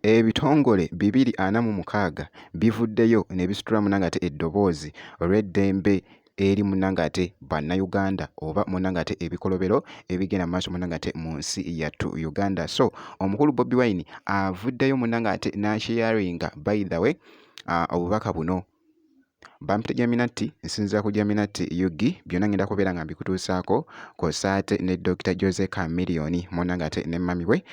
Ebitongole 246 bivuddeyo ne bisitula munnange ate eddoboozi olw'eddembe eri munnange ate Bannayuganda oba munnange ate ebikolobero ebigenda mu maaso munnange ate mu nsi yattu Uganda. So omukulu Bobi Wine avuddeyo munnange ate n'asheyaringa by the way obubaka buno. Bampita Jaminati, nsinziira ku Jaminati UG, byonna ngenda kubeera nga mbikutuusaako kw'ossa ate ne Dokita Jose Chameleone munnange ate ne mummy we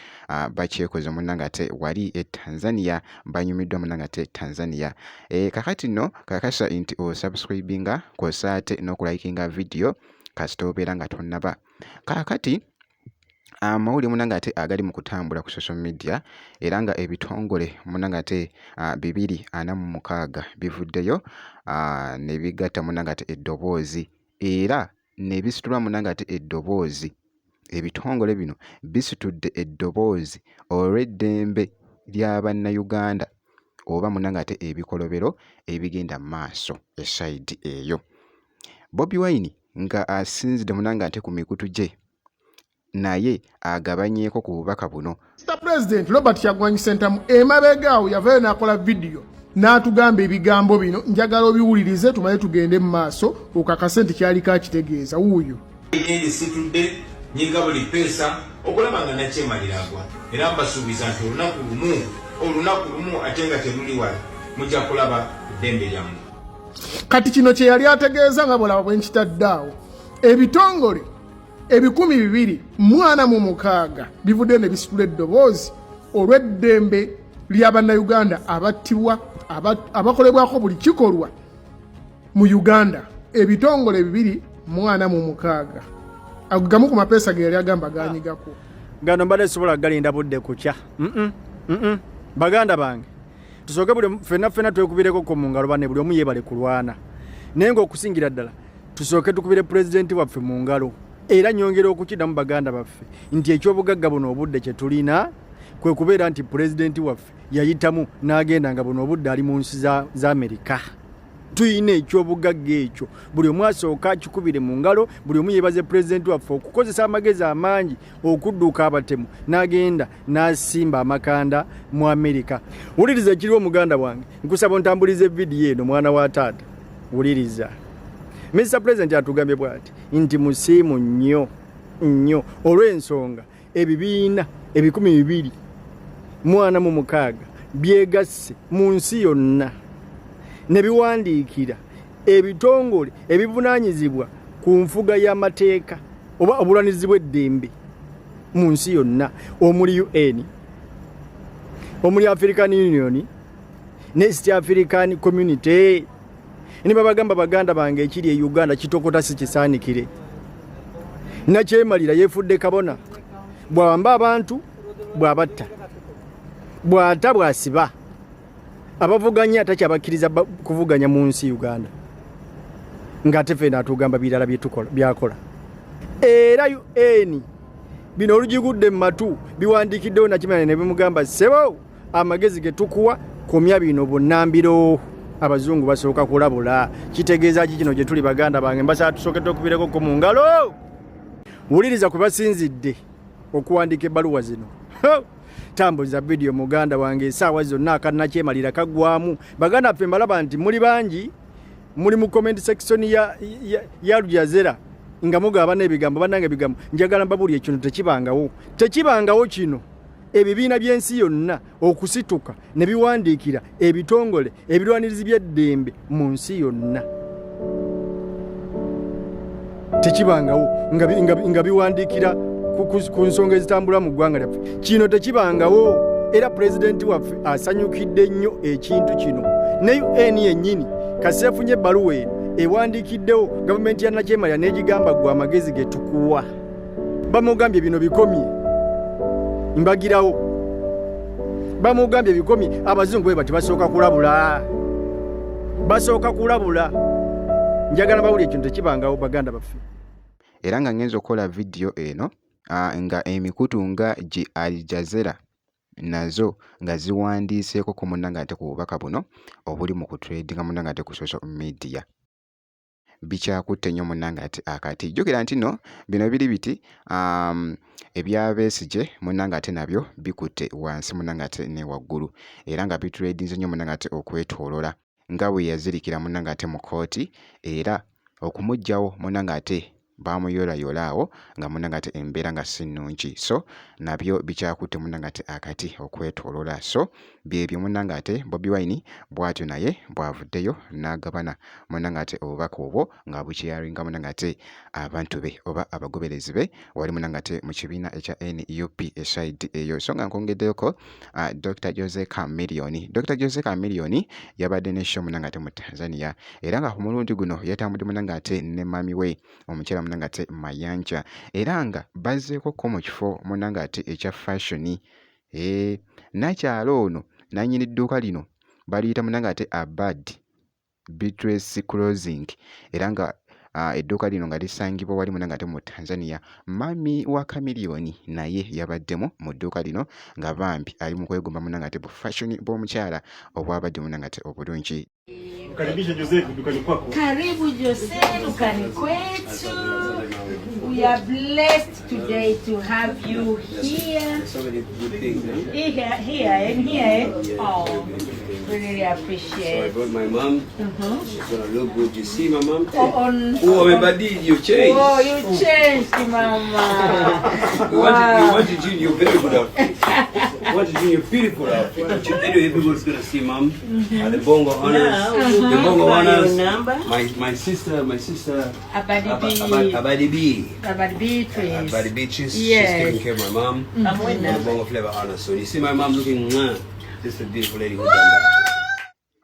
bakyekoze munnange ate wali e Tanzania banyumiddwa munnange ate Tanzania. Kakati nno kakasa nti osubscribinga kw'ossa ate n'okulayikinga vidiyo kasita obeera nga tonnaba. Kaakati amawulire munange ate agali mu kutambula ku social media era nga ebitongole munange ate 246 bivuddeyo ne bigatta munange ate eddoboozi era ne bisitula munange ate eddoboozi. Ebitongole bino bisitudde eddoboozi olw'eddembe lya Bannayuganda oba munange ate ebikolobero ebigenda mu maaso esayidi eyo. Bobi Wine nga asinzidde munange ate ku mikutu gye naye agabanyeeko ku bubaka buno. Mr President Robert Kyagulanyi Ssentamu emabega awo yavayo n'akola vidiyo n'atugamba ebigambo bino, njagala obiwulirize tumale tugende mu maaso okakase nti kyaliko akitegeeza. Wuuyo. Egende situdde nyiga buli peesa okulaba nga nakyemalira agwa, era mbasuubiza nti olunaku lumu, olunaku lumu ate nga teruli wala, mujja kulaba ku ddembe lyammwe. Kati kino kye yali ategeeza nga bw'olaba bwe nkitadde awo, ebitongole 246 bivuddeyo ne bisitula eddoboozi olw'eddembe lya Bannayuganda abattibwa, abakolebwako buli kikolwa mu Uganda. Ebitongole 246, ago gamu ku mapeesa ge yali agamba ganyigako. Gano mbadde sisobola galinda budde kukya. Baganda bange, tusooke buli ffenna ffenna twekubireko ko mu ngalo banne, buli omu yeebale kulwana, naye ng'okusingira ddala tusooke tukubire pulezidenti waffe mu ngalo. Era nyongera okukiddamu baganda baffe nti ekyobugagga buno obudde kye tulina kwe kubeera nti pulezidenti waffe yayitamu n'agenda nga buno obudde ali mu nsi za Amerika. Tulina ekyobugagga ekyo, buli omu asooka akikubire mu ngalo, buli omu yeebaze pulezidenti waffe okukozesa amagezi amangi okudduka abatemu n'agenda n'asimba amakanda mu Amerika. Wuliriza ekiriwo muganda wange, nkusaba ontambulize vidiyo eno mwana wa taata. Wuliriza, Mr President atugambye bw'ati nti musiimu nnyo nnyo olw'ensonga ebibiina 246 byegasse mu nsi yonna ne biwandiikira ebitongole ebivunaanyizibwa ku nfuga y'amateeka oba obulwanizi bw'eddembe mu nsi yonna, omuli UN, omuli African Union ne East African Community. Ne babagamba baganda bange ekiri e Uganda kitokota si kisaanikire. Nakyemalira yeefudde kabona, bw'awamba abantu bw'abatta, bw'ata bw'asiba abavuganya, takyabakkiriza kuvuganya mu nsi Uganda, ng'ate ffena atugamba birala byakola. Era UN bino olugigudde mu matu biwandiikiddewo nakimanya ne bimugamba, ssebo amagezi ge tukuwa komya bino bunnambiro, abazungu basooka kulabula. Kitegeeza ki kino gye tuli baganda bange? Mbasaba tusooke twekubireko ko mu ngalo. Wuliriza kwe basinzidde okuwandiika ebbaluwa zino. Tambuza vidiyo muganda wange, esaawa zonna akannakyemalira kaggwamu. Baganda baffe, mbalaba nti muli bangi muli mu comment section ya Aljazeera nga mugaba n'ebigambo. Bannange, ebigambo njagala mbabuulire, kino tekibangawo, tekibangawo kino, ebibiina by'ensi yonna okusituka ne biwandiikira ebitongole ebirwanirizi by'eddembe mu nsi yonna. Tekibangawo nga biwandiikira ku nsonga ezitambula mu ggwanga lyaffe. Kino tekibangawo, era pulezidenti waffe asanyukidde nnyo ekintu kino. Ne UN yennyini kaseefunye ebbaluwa eno ewandiikiddewo gavumenti ya nakyemalira n'egigamba, ggwe amagezi ge tukuwa, bamugambye bino bikomye mbagirawo, bamugambye bikomye. Abazungu bwe bati basooka kulabula, basooka kulabula. Njagala bawulire, ekintu tekibangawo baganda baffe. Era nga ngenza okukola vidiyo eno nga emikutu nga gi Al Jazeera nazo nga ziwandiiseeko ku munnange ate ku bubaka buno obuli mu kutrendinga munnange ate ku social media. Bikyakutte nnyo munnange ate akati. Jjukira nti nno bino biri biti ebya Besigye munnange ate nabyo bikutte wansi munnange ate ne waggulu era nga bituleedinze nnyo munnange ate okwetoolola nga bwe yazirikira munnange ate mu kkooti era okumuggyawo munnange ate baamuyoolayoola awo nga munnange ate embeera nga si nnungi so nabyo bikyakutte munnange ate akati okwetoolola so Byebyo munnange ate Bobi Wine bwatyo naye bw'avuddeyo n'agabana munnange ate obubaka obwo ng'abukyeyaringa munnange ate abantu be oba abagoberezi be wali munnange ate mu kibiina ekya nup esayidi eyo. So nga nkwongeddeyoko Dr. Jose Chameleone. Dr. Jose Chameleone yabadde ne show munnange ate mu Tanzania era nga ku mulundi guno yatambudde munnange ate ne mami we omukyala munnange ate Mayanja era nga bazzeeko ko mu kifo munnange ate ekya fashion. Eeh Nakyala ono nannyini dduuka lino baliyita munange ate Abad Beatrice Closing era nga edduuka lino nga lisangibwa wali munange ate mu Tanzania. Mummy wa Chameleone naye yabaddemu mu dduuka lino nga bambi ali mu kwegomba munange ate bu fashion bw'omukyala obwabadde munange ate obulungi. Mkaribishe Jose dukani kwako. Karibu Jose dukani kwetu. We are blessed today to have you here. So many good things. Eh? Here, here, and here. Eh? Yeah, Oh, we really So I appreciate. brought my mom. She's gonna look good. You see my mom? Oh, on, Oh, amebadili, you changed. Oh, you changed, mama. We wanted you in your very good outfit. We wanted you in your beautiful outfit. But anyway, everybody's gonna see mom. The Bongo Honors. The Bongo Honors. My sister, Abadi B. Abadi B. Abadi Beatrice. Abadi Beatrice. Yes. She's taking care of my mom. The Bongo Flavor Honors. So you see my mom looking, mwah, this is a beautiful lady who done that.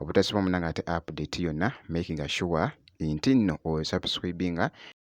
Obutasoma munange ate update yonna making sure nti nno osubscribinga.